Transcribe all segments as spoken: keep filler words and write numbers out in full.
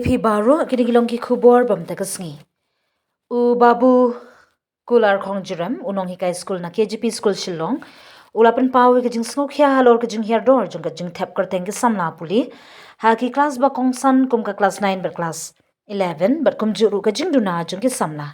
Phi baroh, kine ki long ki khubor bam ta ka sngi. U Babu Kular Khong Jurem, u nonghikai skul na K G P Skul Shillong, u la pynpaw ïa ka jingsngewkhia halor ka jinghiar dor jong ka jingthep kyrteng ki samla pule ha ki klas ba kongsan kum ka klas nine bad klas eleven, bad kumjuh ruh ka jingduna jong ki samla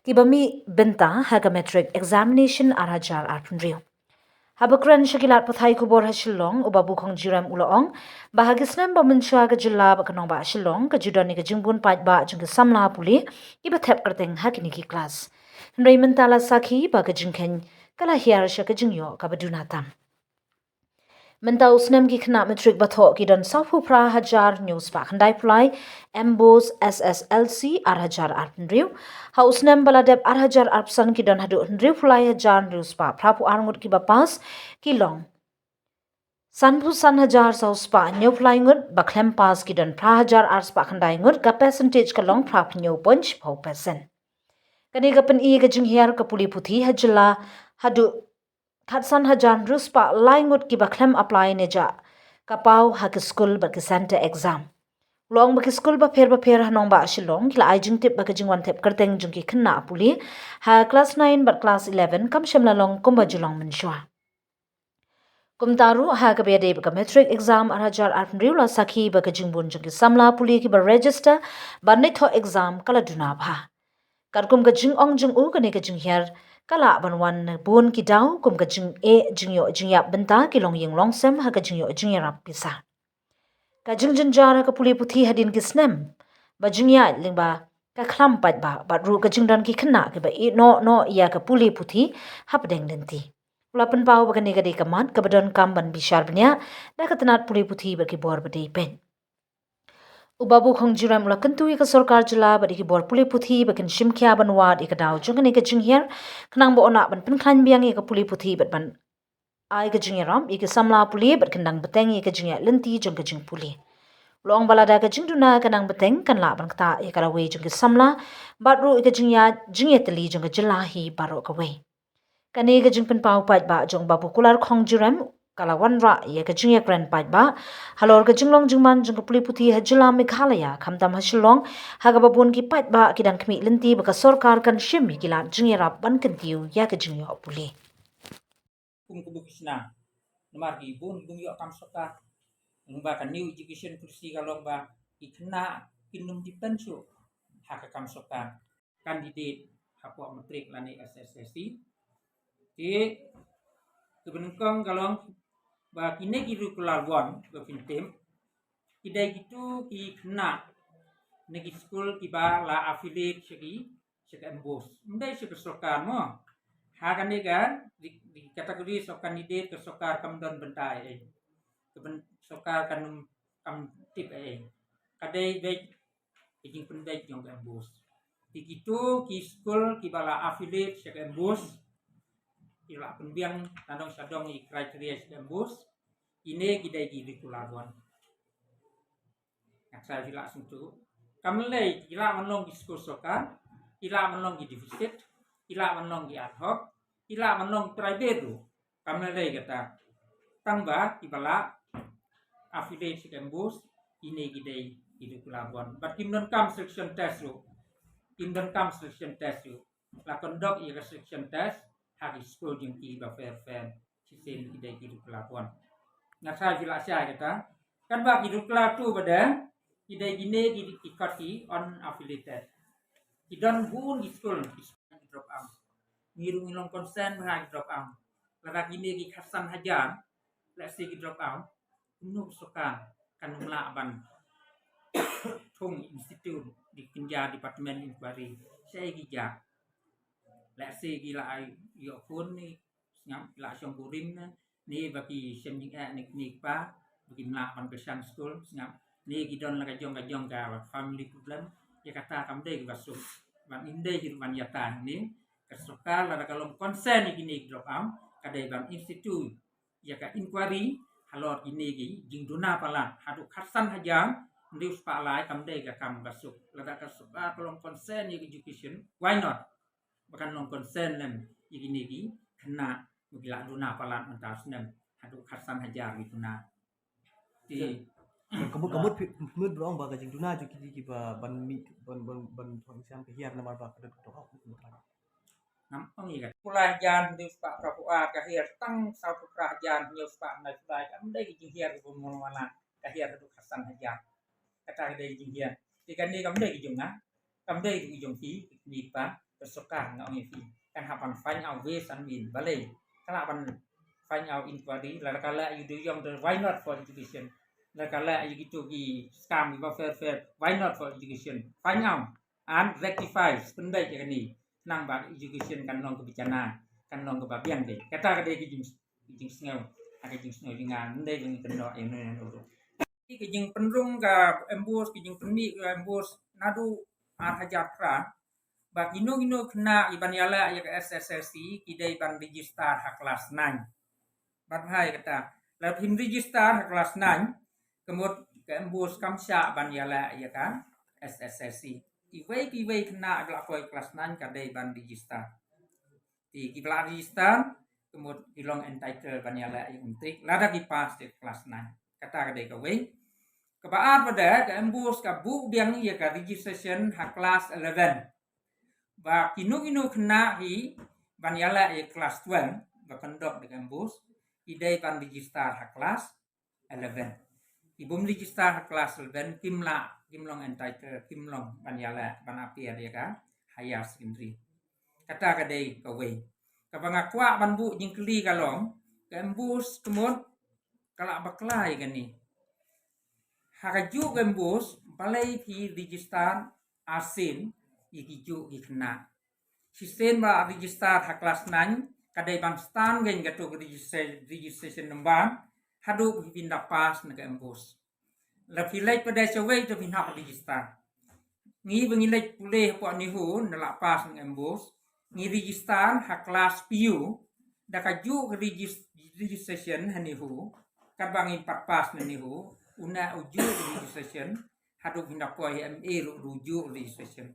kiba mih bynta ha ka matric examination ar hajar arphew hynriew. Haba kren sha ki lad pathai khubor ha Shillong, u Babu Khong Jurem u la ong ba ha ki snem ba mynshuwa ka jylla bad ka nongbah Shillong ka ju don ïa ka jingbun paidbah jong ki samla pule kiba thep kyrteng ha kine ki klas. Hynrei mynta la sakhi ba ka jingkheiñ ka la hiar sha ka jingïoh kaba duna tam. Mynta u snem ki khynnah matric ba thoh ki don sawphew phra hajar hynñiew spah khyndaiphew lai, MBOSE SSLC ar hajar arphew hynriew. Ha u snem ba la dep ar hajar arphew san ki don haduh hynriewphew lai hajar hynriew spah phraphew ar ngut kiba pass, ki long sanphew san hajar saw spah hynñiewphew lai ngut, ba khlem pass ki don phra hajar ar spah khyndai ngut, ka percentage ka long phraphew hynñiew point shiphew percent. Kane ka pyni ka jinghiar ka pule puthi ha jylla haduh khatsan hajar hynriew spah lai ngut kiba khlem apply ne jah ka paw ha ki skul bad ki centre exam. U la ong ba ki skul bapher bapher ha nongbah Shillong ki la ai jingtip ba ka jingwan thep kyrteng jong ki khynnah pule ha klas nine bad klas eleven kam shym la long kumba ju long mynshuwa. Kumta ruh ha kaba ïadei bad ka matric exam ar hajar arphew hynriew la sakhi ba ka jingbun jong ki samla pule kiba register ban leit thoh exam ka la duna bha. Katkum ka jingong jong u, kane ka jinghiar ka lah ban wan na bun ki daw kum ka jingeh jingïoh jingïap bynta ki longïing longsem ha ka jingïoh jingïarap pisa. Ka jingjynjar ha ka pule puthi hadien ki snem ba jingïaid lyngba ka khlam paidbah bad ruh ka jingdon ki khynnah kiba ïeh noh noh ïa ka pule puthi hapdeng lynti. U la pynpaw ba kane ka dei ka mat kaba donkam ban bishar bniah da ka tnat pule puthi bad ki bor ba dei peit. U Babu Khong Jurem u la kyntu ïa ka sorkar jylla bad ïa ki bor pule puthi ba kin shim khia ban wad ïa ka daw jong kane ka jinghiar, khnang ba yn lah ban pynkhlaiñ biang ïa ka pule puthi bad ban ai ka jingïarap ïa ki samla pule bad kin nang bteng ïa ka jingïaid lynti jong ka jingpule. U la ong ba lada ka jingduna ka nang bteng kan lah ban ktah ïa ka lawei jong ki samla bad ruh ïa ka jingïaid jingïatylli jong ka jylla hi baroh kawei. Kane ka jingpynpaw paidbah jong Babu Kular Khong Jurem ka la wanrah ïa ka jingïakren paidbah halor ka jinglong jingman jong ka pule puthi ha jylla Meghalaya, khamtam ha Shillong, ha kaba bun ki paidbah ki dang khmih lynti ba ka sorkar kan shim ïa ki lad jingïarap ban kyntiew ïa ka jingïoh pule. Kum ka buk ki sna, namar ki bun ki bym ïoh kam sorkar. Lyngba ka New Education Policy ka long ba ki khynnah kin ym depend shuh ha ka kam sorkar. Candidate hapoh matric lane SSLC. Te kaba nyngkong ka long ba kine ki regular bond ba phin tip, ki dei kito ki khynnah na ki skul kiba la affiliate sha ki, sha ka MBOSE. Ym dei sha ka sorkar mo. Ha kane ka, di, di category of candidate ka sorkar kam don bynta ei. Ka byn-, sorkar kam, kam tip ei. Ka dei beit ka jingpynbeit jong ka MBOSE. Te kito ki skul kiba la affiliate sha ka MBOSE, ki la pynbiang tang dong sha dong ïa ki criteria sha ka MBOSE, kine ki dei ki regular bond. Ngan sa ïa la sngewthuh. Kam lei ki lah ban long ki skul sorkar, ki lah ban long ki deficit, ki lah ban long ki ad hoc, ki lah ban long private ruh. Kam lei kata. Tang ba kiba la affiliate sha ka MBOSE, kine ki dei ki regular bond. Bad kim donkam selection test ruh. Kim donkam selection test ruh. La conduct ïa ka selection test ha ki skul jong ki bapher bapher. Shisien ki dei ki regular bond. Nga sa ïa la shai kata. Katba ki regular two ba dei, ki dei kine ki, ki kot ki unaffiliated. Ki don bun ki skul, ki skul ki drop out. Ngi ruh ngi long concern ha ki drop out. Lada kine ki khatsan hajar, lehse ki drop out, kumno ka sorkar kan ym lah ban thung institute, di kynja department inquiry, shaei ki jia. Lehse ki la ai ïoh khun ne, sngap, ki la shong kurim ne, ne ba ki shem jingeh ne kine ki kpa, ba kim lah ban kyrshan skul, sngap, ne ki don la ka jong ka jong ka family problem, ïa kata kam dei kiba suk. Ban ym dei hi ruh ban ïa ta ne, ka sorkar lada ka long concern ïa kine ki drop out, ka dei ban institute ïa ka inquiry halor kine ki jingduna palat haduh khatsan hajar hynriew spah lai, kam dei ka kam ba suk. Lada ka sorkar ka long concern ïa ka education, why not? Ba kan long concern lem ïa kine ki khynnah ba ki la duna palat mynta u snem haduh khatsan hajar ki duna. Te Ka mut, ka mut phi, mut ba ong ba ka jingduna jong kine kiba ban mih, ban, ban, ban thok exam ka hiar namar ba ka dot ka dot. Ngam ong ïa ka. Pula hajan hynñiew spah phra phew ar ka hiar tang saw phew phra hajan hynñiew spah nai pulai, kam dei ka jinghiar ka bun mon wala ka hiar ka duk hasan hajan. Kata ka dei ka jinghiar. Te kane kam dei ka jong nga. Kam dei ka jong phi, ni pa, ka sorkar nga ong ïa phi. Kan hap ban find out ways and means. Balei? Ka lah ban find out inquiry, lada ka lah ïa u dei ïong, why not for education? Lada ka lah ïa kito ki scam kiba fair fair, why not for education? Find out and rectify, pynbeit ïa kane. Nang ba education kan long kaba jana, kan long kaba biang dei. Kata ka dei ka jing, ka jingsngew, ka jingsngew jong nga, ndei ba ngi kynnoh ïa no ïa no ruh. Ki jingpynrung ka MBOSE, ki jingpynmih ka MBOSE naduh ar hajar phra, ba kino kino khynnah kiban ïaleh ïa ka SSLC ki dei ban register ha klas nine. Bad bha ïa kata, lada phim register ha klas nine, ka mut ka MBOSE kam shah ban ïaleh ïa ka SSLC. Iwei pa iwei khynnah ba la poi klas nine ka dei ban register. Te kiba la register, ka mut ki long entitled ban ïaleh ïa ka matric lada ki pass ïa ka klas nine. Kata ka dei kawei. Kaba ar pat de, ka MBOSE ka buh biang ïa ka registration ha klas eleven. Ba kino kino khynnah kiban ïaleh ïa ka klas twelve, ba conduct da ka MBOSE, ki dei ban register ha klas eleven. Ki bym register ha klas eleven, kim lah, kim long entitled, kim long ban ïaleh, ban appear ïa ka higher secondary. Kata ka dei kawei. Kaba nga kwah ban buh jingkylli ka long, ka MBOSE ka mut ka lah bakla ïa kane. Ha kajuh ka MBOSE, balei phi register arsien ïa kijuh ki khynnah? Shisien ba register ha klas nine, ka dei ban start kein kato ka registra-, registration number, haduh ba phin da pass na ka MBOSE. Lada phi leit pat de shawei te phin hap register. Ngi ba ngi leit pule hapoh NEHU, ngi la pass na ka MBOSE, ngi register ha klas PU, da kajuh ka regis-, registration ha NEHU, katba ngim pat pass na NEHU, u neh ujuh ka registration, haduh phin da poi ha MA ruh ujuh ka registration.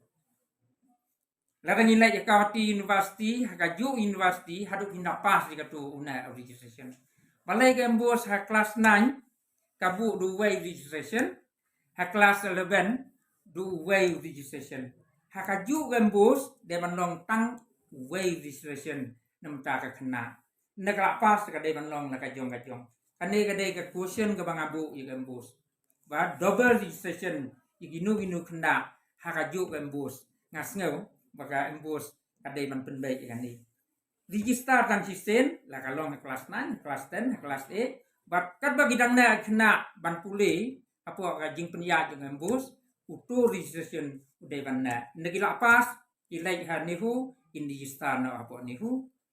Lada ngi leit ha Gauhati University, ha kajuh university, haduh phin da pass ïa kato u neh u registration. Balei ka MBOSE ha klas nine, ka buh da uwei u registration, ha klas eleven, da uwei u registration. Ha kajuh ka MBOSE, dei ban long tang uwei u registration, na bynta ka khynnah. Na ka la pass ka dei ban long na ka jong ka jong. Kane ka dei ka question kaba nga buh ïa ka MBOSE. Ba double registration ïa kino kino khynnah ha kajuh ka MBOSE. Nga sngew ba ka MBOSE ka dei ban pynbeit ïa kane. Register tang shisien, la ka long ha klas nine, ha klas ten, ha klas eight. Bad katba ki dang neh khynnah ban pule hapoh ka jingpynïaid jong ka MBOSE, uto u registration u dei ban neh. Ynda ki la pass, ki leit ha NEHU, kin register noh hapoh NEHU.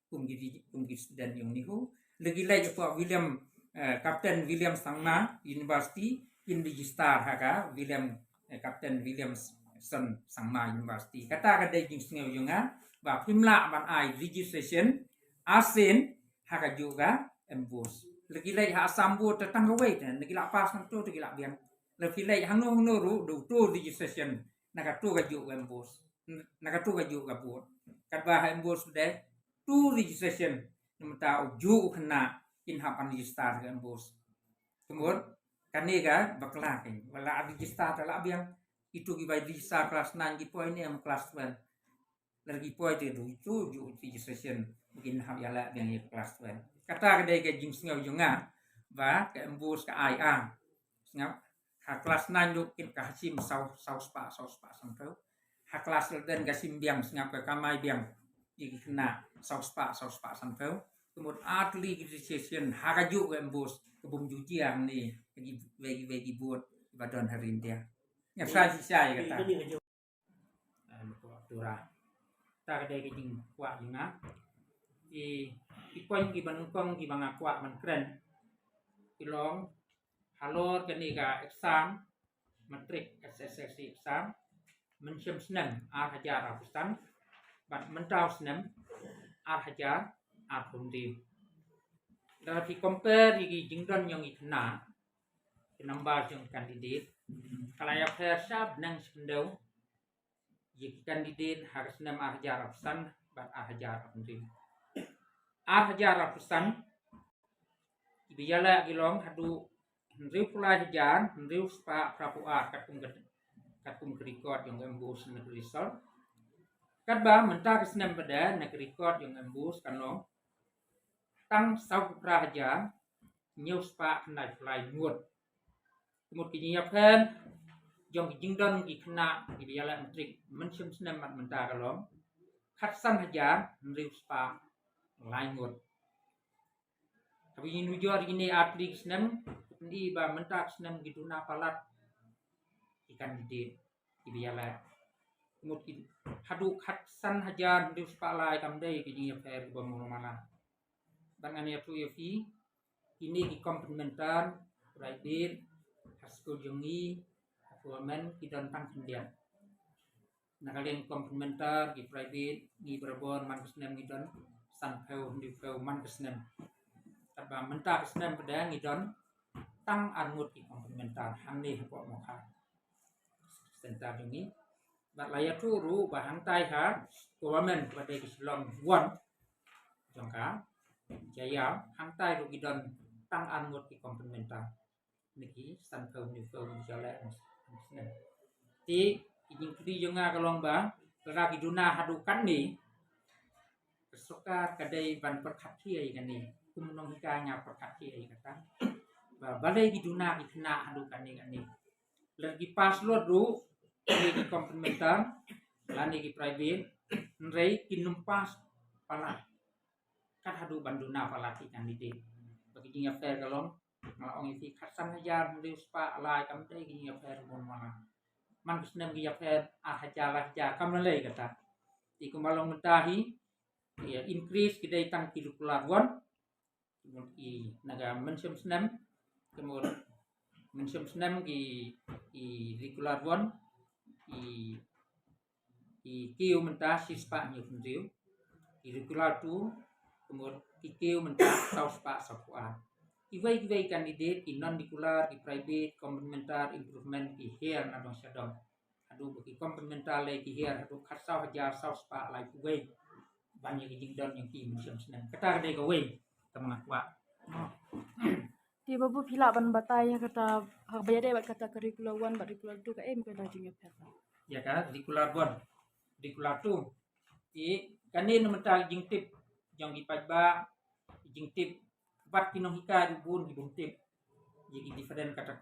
Kum ki, kum ki student jong NEHU. Lada ki leit hapoh William, eh, Captain William Sangma University, kin register ha ka William, eh, Captain Williamson Sangma University. Kata ka dei jingsngew jong nga, ba phim lah ban ai registration arsien ha kajuh ka MBOSE. Lada ki leit ha Assam Board te tang kawei te, lada ki la pass nangto te ki la biang. Lada ki leit hangno hangno ruh, da uto u registration na kato kajuh ka MBOSE. Na kato kajuh ka board. Katba ha MBOSE dei two registration, na bynta ujuh u khynnah kin hap ban register ha ka MBOSE. Ka mut, kane ka bakla kein. Ba la register te la biang, kito kiba register klas nine ki poi ne em klas twelve. Lada ki poi te da ujuh, ujuh u registration, ba kin hap ïaleh biang ïa klas twelve. Kata ka dei ka jingsngew jong nga, ba ka MBOSE ka ai ar. Sngap, ha klas nine ruh kin ka shim saw, saw spah, saw spah sanphew. Ha klas eleven ka shim biang, sngap, ka kamai biang ïa ki khynnah saw spah, saw spah sanphew. Ka mut ar tylli ki registration ha kajuh ka MBOSE, ka bym ju jia hangne ha kiwei kiwei ki board kiba don ha ri India. Nga sa shisha ïa kata. Eh, mukwa tura. Ta ka dei ka jingkwah jong nga. Ki, ki point kiba nyngkong kiba nga kwah ban kren ki long halor kane ka exam matric, SSLC exam, mynshem snem ar hajar arphew san bad mynta u snem ar hajar arphew hynriew. Lada phi compare ïa ki jingdon jong ki khynnah, ki number jong ki candidate, ka la ïapher sha bneng sha khyndew ïa ki candidate ha ka snem ar hajar arphew san bad ar hajar arphew hynriew. Ar hajar arphew san, kiba ïaleh ki long haduh hynriew phew lai hajar hynriew spah phra phew ar katkum ka, katkum ka record jong ka MBOSE na ka result. Katba mynta ka snem pat de na ka record jong ka MBOSE kan long tang saw phew phra hajar hynñiew spah khyndai phew lai ngut. Ka mut ka jingïapher jong ka jingdon ki khynnah kiba ïaleh matric mynshem snem bad mynta ka long khatsan hajar hynriew spah lai ngut. Haba ngi nujor ïa kine ar tylli ki snem, pynban ba mynta ka snem ki duna palat ki candidate kiba ïaleh. Ka mut ki haduh khatsan hajar hynriew spah lai kam dei ka jingïapher kaba mawlymmala. Bad ngan ïathuh ïa phi, kine ki component mentor, private, ha skul jong ngi, ha government, ki don tang khyndiat. Na ka liang component mentor, ki private, ngi barabor man ka snem ngi don san phew, hynriew phew man ka snem. Katba mynta ka snem pat de ngi don tang ar ngut ki component mentor hangne hapoh Mawkhar center jong ngi. Bad la ïathuh ruh ba hangtai ha government ba dei ka Shillong One jong ka Jaiaw, hangtai ruh ki don tang ar ngut ki component mentor. Na ki san phew hynñiew phew ngut jong leh. Te ki jingkylli jong nga ka long ba lada ki duna haduh katne, ka sorkar ka dei ban pyrkhat khia ïa kane. Kum nonghikai nga pyrkhat khia ïa kata. Ba balei ki duna ki khynnah haduh katne katne. Lada ki pass lut ruh, kine ki component mentor lane ki private, hynrei kin ym pass palat. Kat haduh ban duna palat ki candidate. Ba ki jingïapher ka long, nga la ong ïa phi khatsan hajar hynriew spah lai kam dei ki jingïapher mawlymmala. Man ka snem ki ïapher ar hajar lai hajar kam lei kata. Te kumba long mynta hi, ïa increase ki dei tang ki regular one. Ka mut ki na ka mynshem snem, ka mut mynshem snem ki, ki regular one, ki, ki kiew mynta shi spah hynñiew phew hynriew, ki regular two, ka mut ki kiew mynta saw spah saw phew ar. Kiwei kiwei candidate, ki non regular, ki private, component mentor, improvement, ki hiar na dong sha dong. Haduh ba ki component mentor lei ki hiar haduh khatsaw hajar saw spah laiphew wei. Ban ïa ki jingdon jong ki mynshem snem. Kata ka dei kawei kaba nga kwah. Te babu phi lah ban batai ïa kata, ha ba ïadei bad kata ka regular one bad regular two, kaei ka jingïapher? Ïa ka regular one, regular two. Te kane na mynta ka jingtip jong ki paidbah, jingtip bad ki nonghikai ruh bun ki bym tip ïa ki different kata.